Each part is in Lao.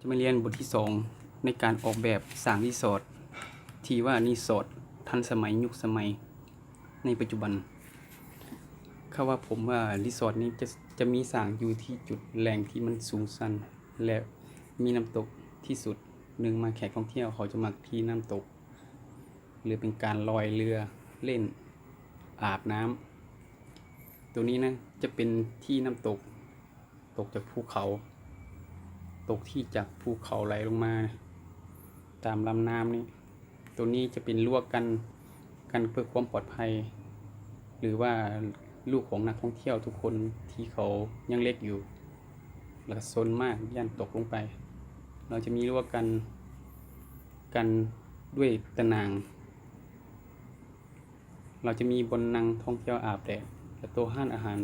ຈະມາຮຽນບົດທີສອງ ໃນການອອກແບບສ້າງຣີສອດ ທີ່ວ່າຣີສອດທັນສະໄໝ ຍຸກສະໄໝໃນປັດຈຸບັນ. ຄຳວ່າຜົມວ່າຣີສອດນີ້ຈະ ຈະມີສ້າງຢູ່ທີ່ຈຸດແຫຼ່ງທີ່ມັນສູງຊັນ ແລະ ມີນ້ຳຕົກທີ່ສຸດ. ໜຶ່ງມາແຂກທ່ອງທ່ຽວເຂົາຈະມັກທີ່ນ້ຳຕົກ ຫຼືເປັນການລອຍເຮືອເລ່ນ ອາບນ້ຳ. ໂຕນີ້ນະຈະເປັນທີ່ນ້ຳຕົກ ຕົກຈາກພູເຂົາ ຕົກທີ່ຈາກພູເຂົາໄຫຼລົງມາຕາມລຳນ້ຳນີ້. ໂຕນີ້ຈະເປັນຮົ້ວກັນ ກັນເພື່ອຄວາມປອດໄພ ຫຼືວ່າລູກຂອງນັກທ່ອງທ່ຽວທຸກຄົນທີ່ເຂົາຍັງເລັກຢູ່ ແລ້ວກໍຊົນມາກຢ້ານຕົກລົງໄປ. ເຮົາຈະມີຮົ້ວກັນ ກັນດ້ວຍຕະໜ່າງ. ເຮົາຈະມີບ່ອນນັ່ງທ່ອງທ່ຽວອາບແດດ ແລະ ໂຕະຮ້ານອາຫານ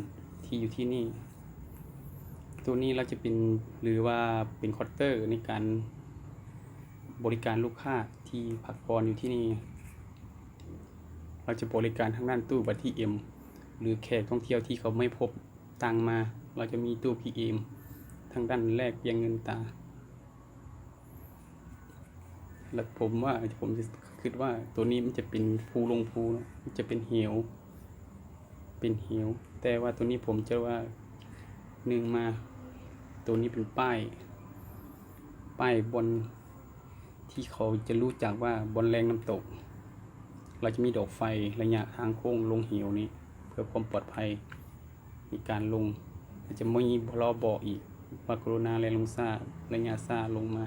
ທີ່ຢູ່ທີ່ນີ້. ໂຕະນີ້ເຮົາຈະເປັນ ຫຼືວ່າເປັນເຄົານເຕີໃນການບໍລິການລູກຄ້າທີ່ພັກຜ່ອນຢູ່ທີ່ນີ້. ເຮົາຈະບໍລິການທາງດ້ານຕູ້ເອທີເອັມ ຫຼືແຂກທ່ອງທ່ຽວທີ່ເຂົາໄມ່ພົບຕ່າງມາ. ເຮົາຈະມີຕູ້ພີເອັມທາງດ້ານແລກປ່ຽນເງິນຕາ. ແລະ ຜົມວ່າ ຜົມຄິດວ່າໂຕນີ້ມັນຈະເປັນພູລົງພູເນາະ ມັນຈະເປັນເຫວ ເປັນເຫວ. ແຕ່ວ່າໂຕນີ້ຜົມຈະວ່າ ໜຶ່ງມາ ໂຕນີ້ເປັນປ້າຍ ປ້າຍບ່ອນທີ່ເຂົາຈະຮູ້ຈັກວ່າບ່ອນແລ່ງນ້ຳຕົກ. ເຮົາຈະມີດອກໄຟໄລຍະທາງໂຄ້ງລົງເຫວນີ້ ເພື່ອຄວາມປອດໄພ ໃນການລົງ ອາດຈະມີລໍ້ບອກອີກວ່າ ກະລຸນາແລ່ນລົງຊ້າ ໄລຍະຊ້າລົງມາ.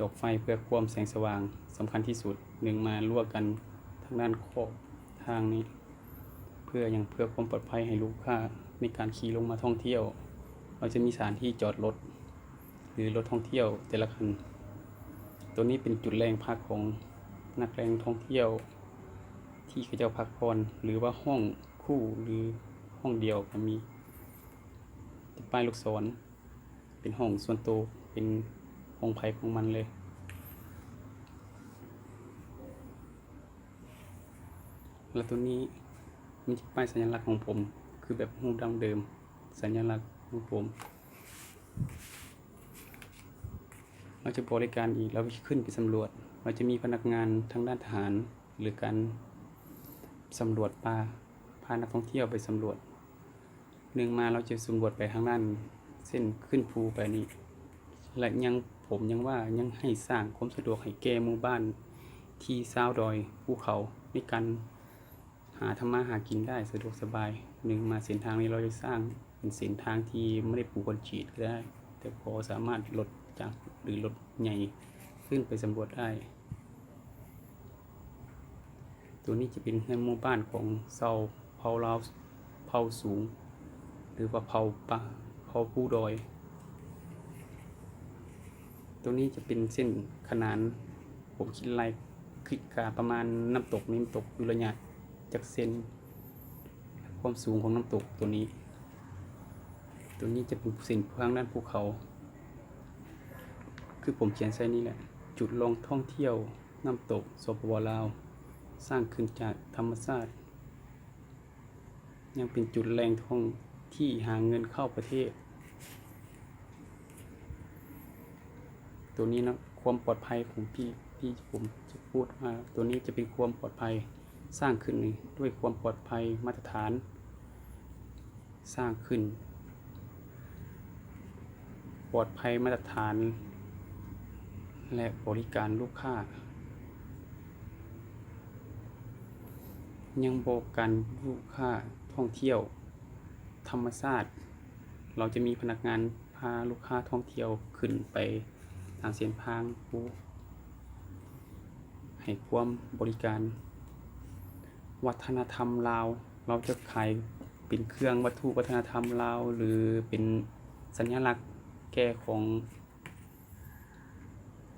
ດອກໄຟເພື່ອຄວາມແສງສະຫວ່າງສຳຄັນທີ່ສຸດ. ໜຶ່ງມາ ຮົ້ວກັນທາງດ້ານຂອບທາງນີ້ ເພື່ອຫຍັງ? ເພື່ອຄວາມປອດໄພໃຫ້ລູກຄ້າໃນການຂີ່ລົງມາທ່ອງທ່ຽວ. ເຮົາຈະມີສະຖານທີ່ຈອດລົດ ຫຼືລົດທ່ອງທ່ຽວແຕ່ລະຄັນ. ໂຕນີ້ເປັນຈຸດແລ່ງພັກຂອງນັກແລ່ນທ່ອງທ່ຽວ ທີ່ເຂົາເຈົ້າພັກຜ່ອນ ຫຼືວ່າຫ້ອງຄູ່ ຫຼືຫ້ອງດຽວກໍມີ. ຕິດປ້າຍລູກສອນ ເປັນຫ້ອງສ່ວນໂຕ ເປັນຂອງໃຜຂອງມັນເລີຍ. ແລະ ໂຕນີ້ມີປ້າຍສັນຍະລັກຂອງຜົມ ຄືແບບຮູບດັ້ງເດີມ ສັນຍະລັກຂອງຜົມ. ເຮົາຈະບໍລິການອີກ ເຮົາຂຶ້ນໄປສຳຫຼວດ. ເຮົາຈະມີພະນັກງານທາງດ້ານທະຫານ ຫຼືການສຳຫຼວດປ່າ ພານັກທ່ອງທ່ຽວໄປສຳຫຼວດ. ໜຶ່ງມາ ເຮົາຈະສຳຫຼວດໄປທາງດ້ານເສັ້ນຂຶ້ນພູໄປນີ້ ແລະ ຍັງ ຜົມຍັງວ່າຍັງໃຫ້ສ້າງຄວາມສະດວກໃຫ້ແກ່ໝູ່ບ້ານທີ່ຊາວດອຍພູເຂົາ ໃນການຫາທຳມາຫາກິນໄດ້ສະດວກສະບາຍ. ໜຶ່ງມາ ເສັ້ນທາງນີ້ເຮົາຈະສ້າງເປັນເສັ້ນທາງທີ່ບໍ່ໄດ້ປູຄອນກຣີດກໍໄດ້ ແຕ່ພໍສາມາດລົດຈັກ ຫຼືລົດໃຫຍ່ຂຶ້ນໄປສຳຫຼວດໄດ້. ໂຕນີ້ຈະເປັນເຮືອນໝູ່ບ້ານຂອງຊາວເຜົ່າລາວ ເຜົ່າສູງ ຫຼືວ່າເຜົ່າປ່າ ເຜົ່າພູດອຍ. ໂຕນີ້ຈະເປັນເສັ້ນຂະໜານ ຜົມຄິດໄລ່ ຄິດກະປະມານນ້ຳຕົກນີ້ມັນຕົກຢູ່ໄລຍະຈັກເຊັນ ຄວາມສູງຂອງນ້ຳຕົກໂຕນີ້. ໂຕນີ້ຈະເປັນເສັ້ນທາງດ້ານພູເຂົາ ຄືຜົມຂຽນໃສ່ນີ້ແຫຼະ ຈຸດລ່ອງທ່ອງທ່ຽວນ້ຳຕົກ ສປປ ລາວ ສ້າງຂຶ້ນຈາກທຳມະຊາດ ຍັງເປັນຈຸດແຫຼ່ງທ່ອງທີ່ຫາເງິນເຂົ້າປະເທດ. ໂຕນີ້ເນາະ ຄວາມປອດໄພຂອງທີ່ ທີ່ຜົມຈະພູດວ່າ ໂຕນີ້ຈະເປັນຄວາມປອດໄພ ສ້າງຂຶ້ນດ້ວຍຄວາມປອດໄພມາດຕະຖານ ສ້າງຂຶ້ນ ປອດໄພມາດຕະຖານ ແລະ ບໍລິການລູກຄ້າ. ຍັງບໍ່ກັນລູກຄ້າທ່ອງທ່ຽວທຳມະຊາດ, ເຮົາຈະມີພະນັກງານພາລູກຄ້າທ່ອງທ່ຽວຂຶ້ນໄປຕາມເສັ້ນທາງພູ ໃຫ້ຄວາມບໍລິການ. ວັດທະນະທຳລາວ ເຮົາຈະຂາຍເປັນເຄື່ອງວັດຖຸວັດທະນະທຳລາວ ຫຼື ເປັນສັນຍະລັກແກ່ຂອງ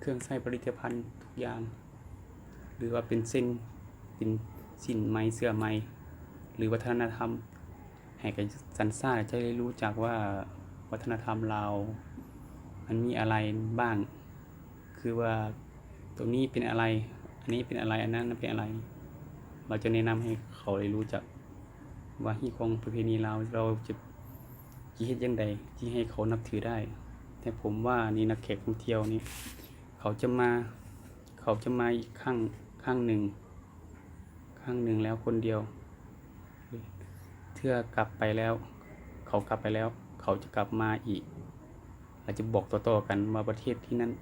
ເຄື່ອງໃຊ້ຜະລິດຕະພັນທຸກຢ່າງ ຫຼືວ່າເປັນເຊັ່ນ ເປັນສິ້ນໄໝ ເສື້ອໄໝ ຫຼື ວັດທະນະທຳ ໃຫ້ກັບສັນຊາດຈະໄດ້ຮູ້ຈັກວ່າວັດທະນະທຳລາວມັນມີອະໄລບ້າງ ຄືວ່າໂຕນີ້ເປັນອະໄລ ອັນນີ້ເປັນອະໄລ ອັນນັ້ນເປັນອະໄລ. ເຮົາຈະແນະນຳໃຫ້ເຂົາໄດ້ຮູ້ຈັກວ່າຮີດຄອງປະເພນີລາວ ເຮົາຈະ ຈະເຮັດຈັ່ງໃດທີ່ໃຫ້ເຂົານັບຖືໄດ້. ແຕ່ຜົມວ່ານີ້ ນັກແຂກທ່ອງທ່ຽວນີ້ ເຂົາຈະມາ ເຂົາຈະມາອີກຄັ້ງ ຄັ້ງໜຶ່ງ ຄັ້ງໜຶ່ງແລ້ວຄົນດຽວ ເທື່ອກັບໄປແລ້ວ ເຂົາກັບໄປແລ້ວ ເຂົາຈະກັບມາອີກ ແລະ ຈະບອກຕໍ່ໆກັນວ່າປະເທດທີ່ນັ້ນ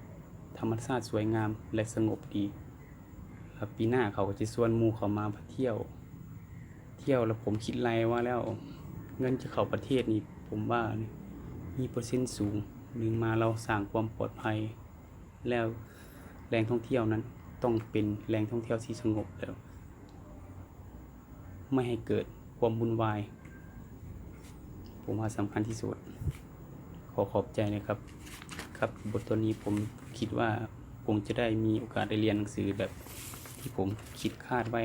ທຳມະຊາດສວຍງາມ ແລະ ສະຫງົບດີ. ແລ້ວປີໜ້າເຂົາກໍຈະຊວນໝູ່ເຂົາມາທ່ຽວ ທ່ຽວ ແລ້ວຜົມຄິດໄລ່ມາແລ້ວ ເງິນຈະເຂົ້າປະເທດນີ້ ຜົມວ່າມີເປີເຊັນສູງ ໜຶ່ງມາ ລາວສ້າງຄວາມປອດໄພ ແລ້ວແຫຼ່ງທ່ອງທ່ຽວນັ້ນຕ້ອງເປັນແຫຼ່ງທ່ອງທ່ຽວທີ່ສະຫງົບ ແລ້ວ ບໍ່ໃຫ້ເກີດຄວາມວຸ່ນວາຍ ຜົມວ່າສຳຄັນທີ່ສຸດ. ຂໍຂອບໃຈນະຄັບ ຄັບ ບົດຕົວນີ້ ຜົມຄິດວ່າຄົງຈະໄດ້ມີໂອກາດໄດ້ລຽນໜັງສືແບບທີ່ຜົມຄິດຄາດໄວ້.